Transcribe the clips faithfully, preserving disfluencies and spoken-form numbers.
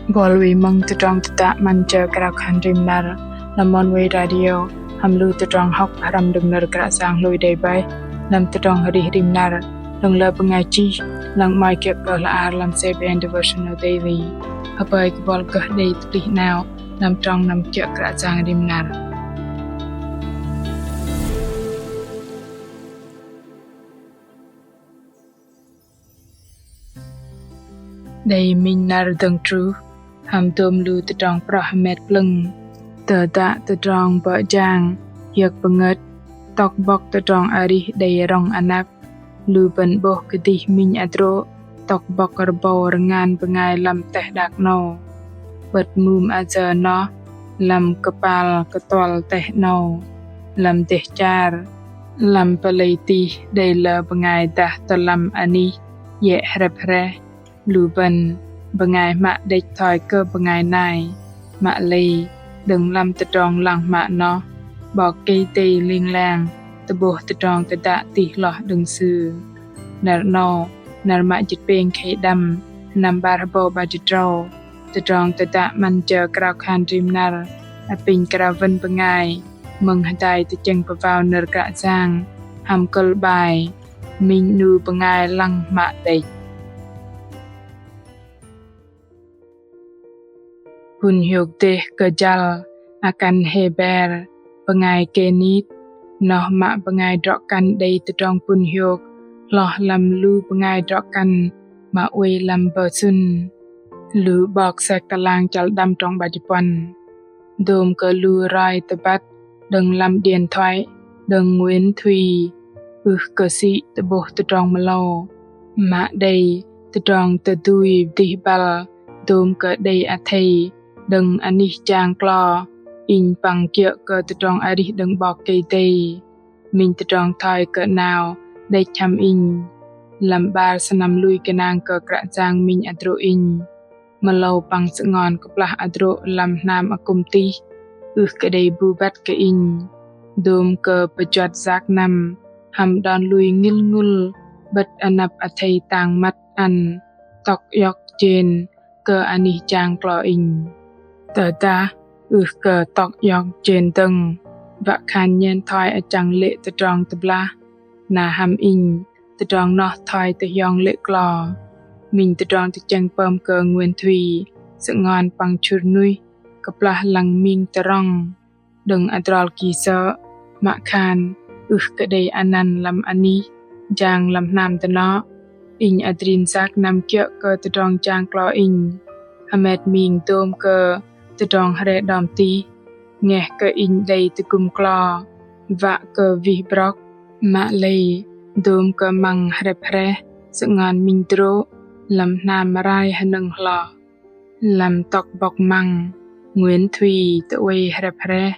Bol wei mơ̆ng tơdrong tơdă 'Măn jơ krao khan rim năr lăm Oneway Radio hăm lu tơdrong hŏk hrăm đơ̆ng nơ̆r Kră Yang hlôi đei bơih lăm tơdrong arih rim năr đơ̆ng lơ bơngai chih lăng 'mơ̆i kiơ̆ kơ hla bơar lăm C B N Devotional Daily. Hơpơi kơ bol gơh đei tơplih 'nao lăm trong năm kiơ̆ Kră Yang rim năr. Đei minh năr dơ̆ng truh hăm dôm lu tơdrong prŏ hơmet plơ̆ng, tơdă tơdrong bơ̆ jang, hiơ̆k pơngơ̆t, tŏk bŏk tơdrong arih đei rŏng anăp. Lu bơ̆n 'bôh kơdih minh hơdrô̆ tŏk bŏk rơbâu rơngan bơngai lăm teh đak 'nâu. 'Bơ̆t mưm ayơ noh lăm kơpal kơtuăl teh 'nâu, lăm dêh char, lăm pơlei tih đei lơ bơngai dah tơ lăm anih iĕ hrĕp hrĕh. Lu bơ̆n bơngai hmă đĕch thoi kơ bơngai nai. Mă lei đơ̆ng lăm tơdrong lăng hmă noh, 'Bok Kei-Dei ling lang tơ'bôh tơdrong tơdă tih hloh đơ̆ng Sư. Năr 'nâu, năr mă jĭt pêng khei đăm, sơnăm 'bar hơbâu 'bar jĭt tơdrâu, tơdrong tơdă 'Măn jơ krao khan rim năr apinh krao wơ̆n bơngai mơ̆ng hơdai tơchĕng pơwao nơ̆r Kră Yang hăm kơ̆l 'bai Minh 'nu bơngai lăng hmă đĕch. Pŭn hiôk dêh kơjăl akăn Hêber bơngai Kênit, noh mă bơngai drŏ-kăn đei tơdrong pŭn hiôk hloh lăm lu bơngai drŏ-kăn mă oei lăm bơsŭn. Lu 'bok sek tơlang chăl đăm trong 'bar jĭt puăn. Dôm kơ lu roi tơbăt đơ̆ng lăm điện thoại đơ̆ng Nguyễn Thùy ưh kơ sĭ tơ'bôh tơdrong mơlâu, mă đei tơdrong tơdui dih băl dôm kơ đei athei đơ̆ng anih jang klo inh păng kiơ̆ kơ tơdrong arih đơ̆ng 'Bok Kei-Dei. Minh tơdrong thoi kơ 'nao đĕch hăm inh. Lăm 'bar sơnăm lui gơnang kơ Kră Yang minh hơdrô̆ inh, mơlâu păng sơngon kơplah hơdrô̆ lăm hnam akŭm tih ưh kơ đei bu băt kơ inh. Dôm kơ pơjuăt yak năm hăm đon lui ngĭl ngŭl 'bơ̆t anăp athei tang măt ăn tŏk iŏk jên kơ anih jang klo inh. Tơdah ưh kơ tŏk iŏk jên dơ̆ng, wă khan nhen thoi achăng lê̆ tơdrong tơblah, na hăm inh tơdrong noh thoi tơhiong lê̆ klo. Minh tơdrong tơchĕng pơm kơ Nguyễn Thùy sơngon păng chŭr nuih kơplah lăng ming tơrŏng. Đơ̆ng adrol ki sơ̆, mă khan ưh kơ đei anăn lăm anih jang lăm hnam dơnŏ, inh adrin yak năm kiơ̆ kơ tơdrong jang klo inh. Hơmet ming dôm kơ tơdrong hre đom tih, ngeh kơ inh đei tơgŭm klo wă kơ wih brŏk. Mă lei dôm kơ măng hrĕp hrĕh sơngon minh hơdrô̆ lăm hnam rai hơnơ̆ng hloh. Lăm tŏk bŏk măng, Nguyễn Thùy tơ oei hrĕp hrĕh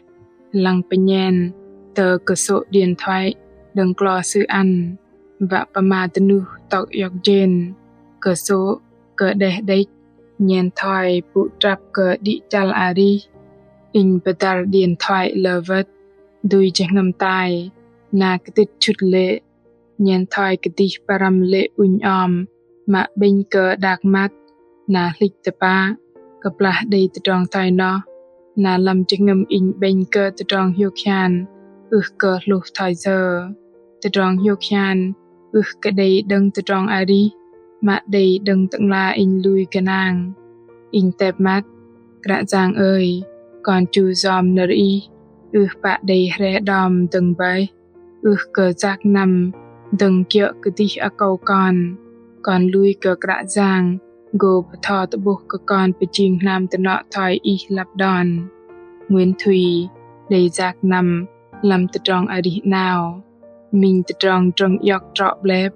lăng pơnhen tơ kơsô̆ điện thoại đơ̆ng klo sư ăn, wă pơma dơnuh tŏk iŏk jên. Kơsô̆ kơ đeh đĕch, nhen thoi pŭ trăp kơ đĭ chăl arih. Inh pơdăr điện thoại lơ wơ̆t, dui jơhngơ̆m tai, na kơtĭt chŭt lê̆, nhen thoi kơdih pơrăm lê̆ ŭnh om mă 'bĕnh kơ đak măt, na hlĭch tơpă. Kơplah đei tơdrong thoi noh, na lăm jơhngơ̆m inh 'bĕnh kơ tơdrong hiôk hian ưh kơ hlôh thoi yơ. Tơdrong hiôk hian ưh kơ đei đơ̆ng tơdrong arih, mă đei đơ̆ng Tơ'ngla inh lui gơnang. Inh tep măt: Kră Yang ơi, kon chu yom nơ̆r Ih, ưh pă đei hre đom dơ̆ng bơih. Ưh kơ yak năm dơ̆ng kiơ̆ kơdih akâu kon. Kon lui kơ Kră Yang gô bơtho tơ'bôh kơ kon pơjing hnam dơnŏ thoi Ih lăp đon. Nguyễn Thùy đei yak năm lăm tơdrong arih 'nao. Minh tơdrong drơ̆ng iŏk trŏ 'blep,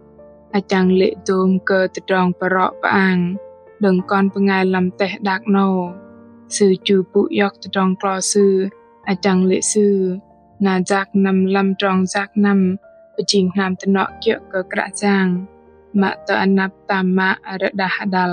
achăng lê̆ dôm kơ tơdrong pơrŏ pơang đơ̆ng kon bơngai lăm teh đak 'nâu. Sư chu pŭ iŏk tơdrong klo sư achăng lê̆ sư, na yak năm lăm trong yak năm pơjing hnam dơnŏ kiơ̆ kơ Kră Yang, mă tơ anăp tam mă rơđah hơđăl.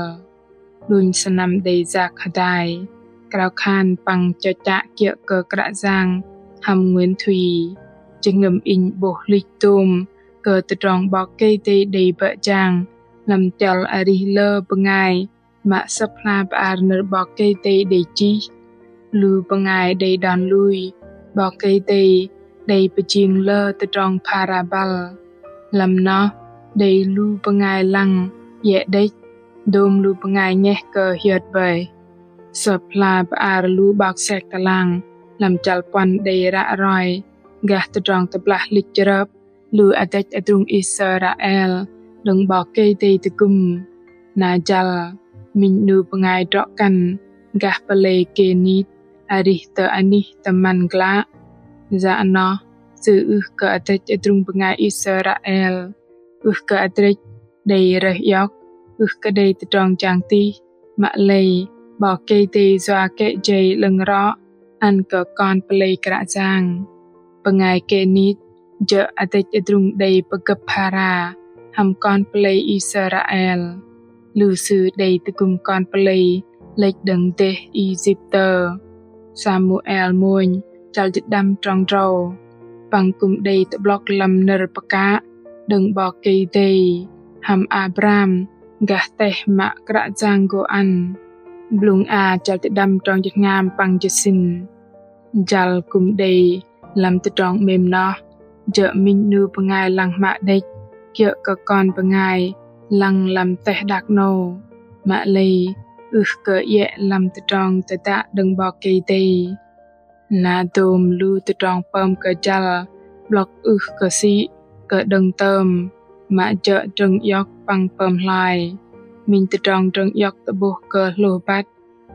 Đunh sơnăm đei yak hơdai, krao khan păng chơchă kiơ̆ kơ Kră Yang hăm Nguyễn Thùy, jơhngơ̆m inh 'bôh hlĭch dôm kơ tơdrong 'Bok Kei-Dei đei bơ̆ jang lăm chăl arih lơ bơngai Mă Sơ̆p hla bơar nơ̆r 'Bok Kei-Dei đei chih: Lu bơngai đei đon lui, 'Bok Kei-Dei đei pơjing lơ tơdrong phara băl. Lăm noh đei lu bơngai lăng iĕ đĕch, dôm lu bơngai ngeh kơ hiơt bơih. Sơ̆p hla bơar lu 'bok sek tơlang lăm chăl puăn đei ră roi gah tơdrong tơblah lĭch chrơp lu adrĕch adrung Israel đơ̆ng 'Bok Kei-Dei tơgŭm. Na jăl minh 'nu bơngai drŏ kăn gah pơlei Kenit arih tơ anih tơmăn glă. Yă noh sư ưh kơ adrĕch adrung bơngai Israel, ưh kơ adrĕch đei rơih iŏk, ưh kơ đei tơdrong jang tih. Mă lei 'Bok Kei-Dei yua kĕ jei 'lơ̆ng rŏ ăn kơ kon pơlei Kră Yang. Bơngai Kenit jơ̆ adrĕch adrung đei pơgơ̆p phara hăm kon pơlei Israel. Lu sư đei tơgŭm kon pơlei lĕch đơ̆ng dêh Êjiptơ. Samuel mônh chăl jĭt đăm trong drâu. Păng kư̆m đei tơ'blŏk lăm nơ̆r pơkă đơ̆ng 'Bok Kei-Dei hăm Abram gah teh mă Kră Yang gô ăn. Blŭng A chăl jĭt đăm trong jĭt hngam păng jĭt sĭn. Jăl kư̆m đei lăm tơdrong 'mêm noh jơ̆ minh 'nu bơngai lăng hmă đĕch kiơ̆ kơ kon bơngai lăng lăm teh đak 'nâu. Mă lei ưh kơ iĕ lăm tơdrong tơdă đơ̆ng 'Bok Kei-Dei. Na dôm lu tơdrong pơm kơ jăl 'blŏk ưh kơ sĭ kơ đơ̆ng tơm, mă jơ̆ drơ̆ng iŏk păng pơm hloi. Minh tơdrong drơ̆ng iŏk tơ'bôh kơ hlôh băt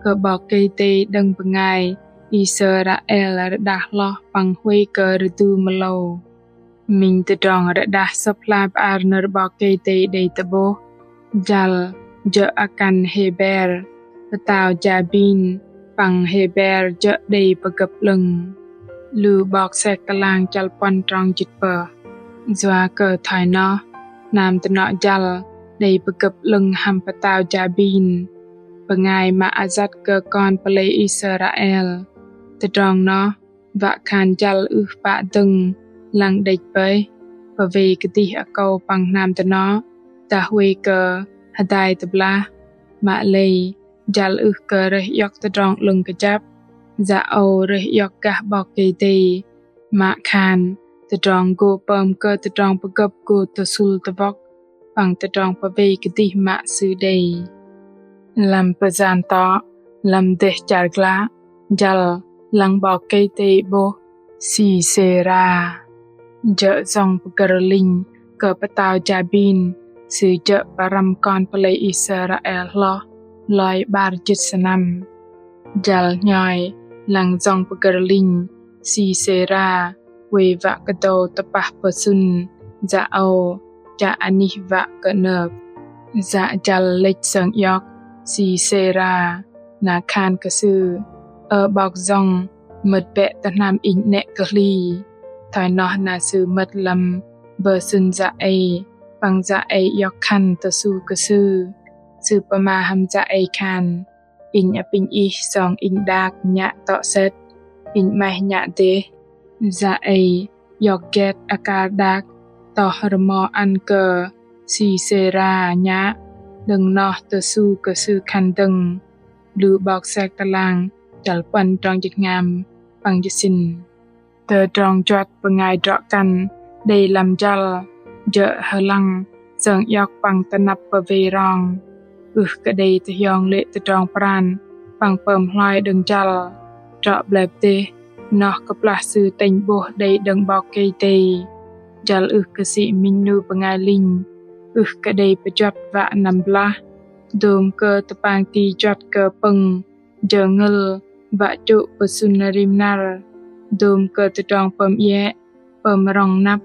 kơ 'Bok Kei-Dei đơ̆ng bơngai Israel rơđah hloh păng huay kơ rơdu mơlâu. Minh tơdrong rơđah Sơ̆p hla bơar nơ̆r 'Bok Kei-Dei đei tơ'bôh jăl jơ̆ akăn Hêber pơtao Jabin păng Hêber jơ̆ đei pơgơ̆p 'lơ̆ng. Lu 'bok sek tơlang chăl puăn trong jĭt pơh. Yua kơ thoi noh, hnam tơnŏ jăl đei pơgơ̆p 'lơ̆ng hăm pơtao Jabin, bơngai mă ayăt kơ kon pơlei Israel. Tơdrong noh wă khan jăl ưh pă dơ̆ng lăng đĕch bơih, pơwei kơdih akâu păng hnam tơnŏ dah huay kơ hơdai tơblah. Mă lei jăl ưh kơ rơih iŏk tơdrong 'lơ̆ng kơjăp, yă âu rơih iŏk gah 'Bok Kei-Dei. Mă khan tơdrong gô pơm kơ tơdrong pơgơ̆p gô tơsŭl tơwŏk păng tơdrong pơwei kơdih mă sư đei. Lăm pơyan tŏ, lăm dêh char glă, jăl lăng 'Bok Kei-Dei 'bôh Sisêra, jơ̆ yŏng pơgơ̆r linh kơ pơtao Jabin, sư jơ̆ pơrăm kon pơlei Israel hloh loi 'bar jĭt sơnăm. Jăl hnhoi lăng yŏng pơgơ̆r linh Sisêra, wei wă kơdâu tơpah pơsŭn yă âu chă anih wă kơ 'nơ̆p. Yă jăl lĕch sơng iŏk Sisêra, na khan kơ sư: Ơ 'bok yŏng, mơ̆t bĕ tơ hnam inh 'nĕ kơ hli. Thoi noh na sư mơ̆t lăm pơsŭn yă ei, păng yă ei iŏk khăn tơsu kơ sư. Sư pơma hăm yă ei khan: Inh apinh ih song inh đak nhă tŏ sĕt, inh 'maih nhă dêh. Yă ei iŏk get akar đak, tŏh rơmo ăn kơ Sisêra nhă, đơ̆ng noh tơsu kơ sư khăn dơ̆ng. Lu 'bok sek tơlang chăl puăn trong jĭt hngam păng jĭt sĭn. Tơdrong juăt bơngai drŏ kăn đei lăm jăl jơ̆ hơlăng sơng iŏk păng tơnăp pơwei rong. Ưh kơ đei tơhiong lê̆ tơdrong pran păng pơm hloi đơ̆ng jăl. Trŏ 'blep dêh, noh kơplah sư tĕnh 'bôh đei đơ̆ng 'Bok Kei-Dei. Jăl ưh kơ sĭ minh 'nu bơngai linh, ưh kơ đei pơjuăt wă năm blah, dôm kơ tơpang ti juăt kơ pơ̆ng jơngơ̆l wă chô̆ pơsŭn rim năr, dôm kơ tơdrong pơm iĕ, pơm rŏng năp.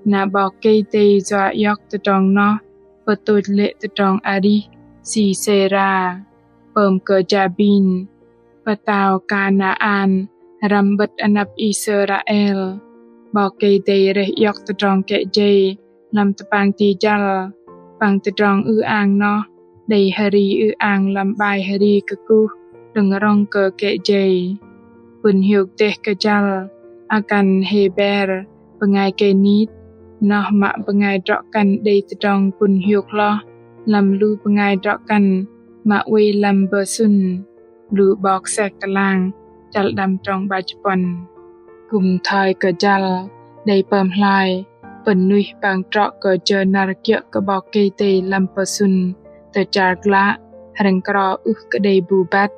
Na 'Bok Kei-Dei yua iŏk tơdrong noh pơtôch lê̆ tơdrong arih Sisêra, pơm kơ Jabin, pơtao Kanaan răm 'bơ̆t anăp Israel. 'Bok Kei-Dei rơih iŏk tơdrong kĕ jei lăm tơpang ti jăl, păng tơdrong ư-ang noh đei hơri ư-ang lăm 'bai hơri kơkuh đơ̆ng rŏng kơ kĕ jei. Pŭn hiôk dêh kơ jăl, akăn Hêber, bơngai Kenit, noh mă bơngai drŏ kăn đei tơdrong pŭn hiôk hloh lăm lu bơngai drŏ kăn Mă oei lăm bơ̆ sŭn, lu 'bok sek tơlang, chăl đăm trong 'bar jĭt puăn. Kư̆m thoi kơ jăl đei pơm hloi, pơnuih păng trŏ kơ jơ năr kiơ̆ kơ 'Bok Kei-Dei lăm pơsŭn tơchar glă, hrĕng kro ưh kơ đei bu băt.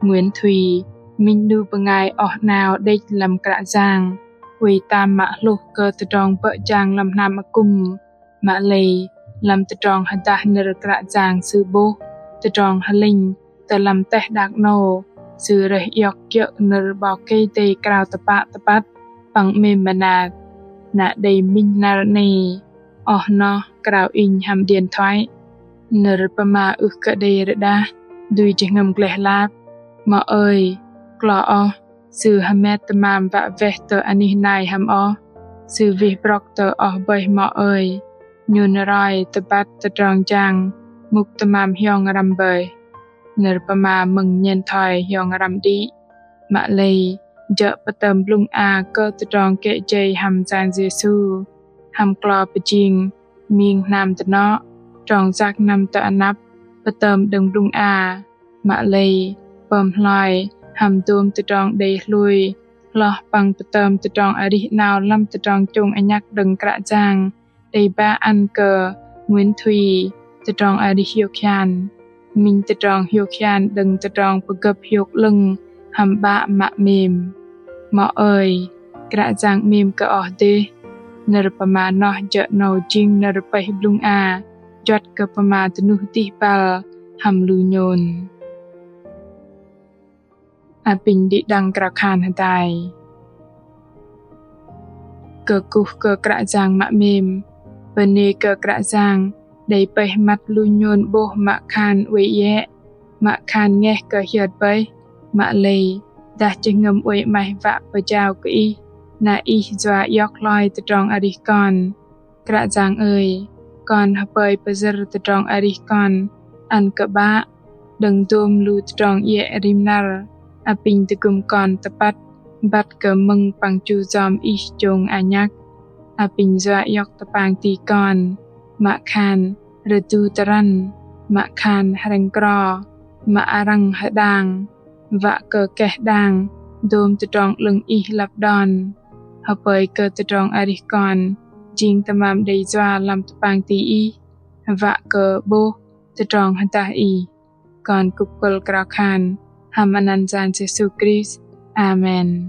Nguyễn Thùy, minh 'nu bơngai oh 'nao đĕch lăm Kră Yang, oei tam mă hlôh kơ tơdrong bơ̆ jang lăm hnam akŭm. Mă lei, lăm tơdrong hơdah nơ̆r Kră Yang Sư 'bôh, tơdrong hơlĕnh tơ lăm teh đak 'nâu, sư rơih iŏk kiơ̆ nơ̆r 'Bok Kei-Dei krao tơpă tơpăt păng 'mêm mơnat. Na đei minh năr 'nei, oh noh krao inh hăm điện thoại. Nơ̆r pơma ưh kơ đei rơđah, dui jơhngơ̆m gleh lap. Mă ơi, klo oh, sư hơmet tơmam wă weh tơ anih nai hăm oh. Sư wih brŏk tơ oh bơih mă ơi. Nhôn roi tơbăt tơdrong jang mŭk tơmam hiong răm bơih. Nơ̆r pơma mơ̆ng nhen thoi hiong răm đĭ. Mă lei, jơ̆ pơtơm blŭng a kơ tơdrong kĕ jei hăm Yang Yêsu. Hăm klo pơjing, ming hnam dơnŏ, trong yak năm tơ anăp, pơtơm đơ̆ng blŭng a. Mă lei, pơm hloi, hăm dôm tơdrong đei hlôi, hloh păng pơtơm tơdrong arih 'nao lăm tơdrong chông anhăk đơ̆ng Kră Yang, đei ba ăn kơ Nguyễn Thùy, tơdrong arih hiôk hian. Minh tơdrong hiôk hian đơ̆ng tơdrong pơgơ̆p hiôk 'lơ̆ng hăm 'Bă mă 'mêm. Mă ơi, Kră Yang 'mêm kơ oh dêh. Nơ̆r pơma noh jơ̆ 'nâu jing nơ̆r pơih blŭng a, juăt kơ pơma dơnuh dih băl hăm lu nhôn. Apinh đĭ đăng krao khan hơdai. Kơkuh kơ Kră Yang mă 'mêm, bơnê kơ Kră Yang, đei pơih măt lu nhôn 'bôh mă khan oei iĕ, mă khan ngeh kơ hiơt bơih, mă lei, dah jơhngơ̆m oei 'maih wă pơjao kơ Ih, na Ih yua iŏk hloi tơdrong arih kon. Kră Yang ơi, kon hơpơi pơyơ̆r tơdrong arih kon ăn kơ 'Bă, đơ̆ng dôm lu tơdrong iĕ rim năr, apinh tơgŭm kon tơpăt băt kơ mơ̆ng păng chu yom Ih chông anhăk. Apinh yua iŏk tơpang ti kon, mă khan rơdu tơrăn, mă khan hrĕng kro, mă arăng hơdang, wă kơ keh đang dôm tơdrong 'lơ̆ng Ih lăp đon. Hơpơi kơ tơdrong arih kon jing tơmam đei yua lăm tơpang ti Ih, wă kơ 'bôh tơdrong hơdah Ih. Kon kŭp kơ̆l krao khan hăm anăn Yang Yêsu Krist. Amen.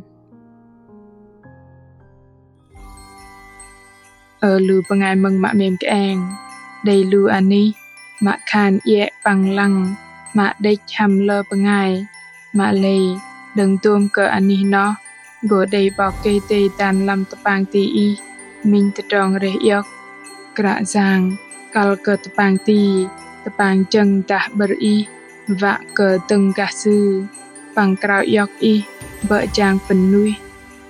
Ơ lu bơngai mơ̆ng mă 'mêm kơeng, đei lu anih mă khan iĕ păng lăng mă đĕch hăm lơ bơngai. Mă lei, đơ̆ng dôm kơ anih noh, gô đei 'Bok Kei-Dei dan lăm tơpang ti Ih, minh tơdrong rơih iŏk. Kră Yang kăl kơ tơpang ti, tơpang jơ̆ng dah 'bơ̆r Ih, wă kơ dơ̆ng gah Sư, păng krao iŏk Ih bơ̆ jang pơnuih.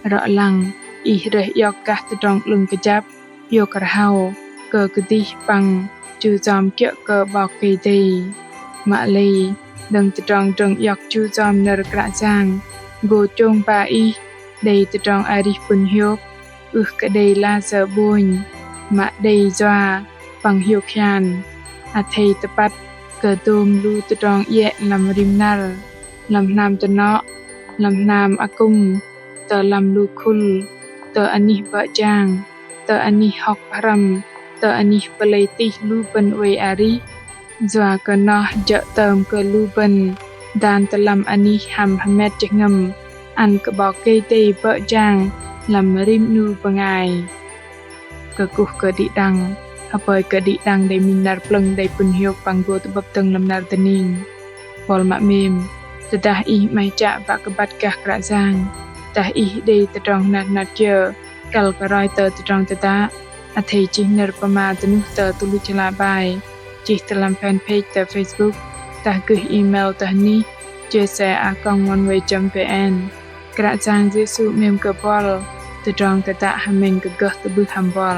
Rŏ lăng, ih rơih iŏk gah tơdrong 'lơ̆ng kơjăp, hiôk rơhâu, kơ kơdih păng chu yom kiơ̆ kơ 'Bok Kei-Dei. Mă lei, đơ̆ng tơdrong drơ̆ng iŏk chu yom nơ̆r Kră Yang, gô chông ba ih, đei tơdrong arih pŭn hiôk, ưh kơ đei lasơ 'bônh, mă đei yua păng hiôk hian, athei tơpăt kơ dôm lu tơdrong iĕ lăm rim năr, lăm hnam dơnŏ, lăm hnam akŭm, tơ lăm lu khul, tơ anih bơ̆ jang, tơ anih hŏk pơhrăm, tơ anih pơlei tih lu bơ̆n oei arih. Yua kơ noh jơ̆ tơm kơ lu bơ̆n dan tơ lăm anih hăm hơmet jơhngơ̆m ăn kơ 'Bok Kei-Dei bơ̆ jang lăm rim 'nu bơngai. Kơkuh kơ đĭ đăng, hơpơi kơ đĭ đăng đei minh năr plơ̆ng đei pŭn hiôk păng gô tơ'bơ̆p dơ̆ng lăm năr dơning. Buăl mă 'mêm, tơdah ih 'maih chă wă kơ băt gah Kră Yang, dah ih đei tơdrong hnat hnat kiơ, kăl kơ roi tơ tơdrong tơdă, athei chih nơ̆r pơma dơnuh tơ tơluch hla bơar, chih tơ lăm fanpage tơ Facebook, dah gơih email tơ anih J C a còng oneway chấm V N. Kră Yang Yêsu 'mêm kơ buăl, tơdrong tơdă hơmĕng kơ gơh tơ'bưh hăm buăl.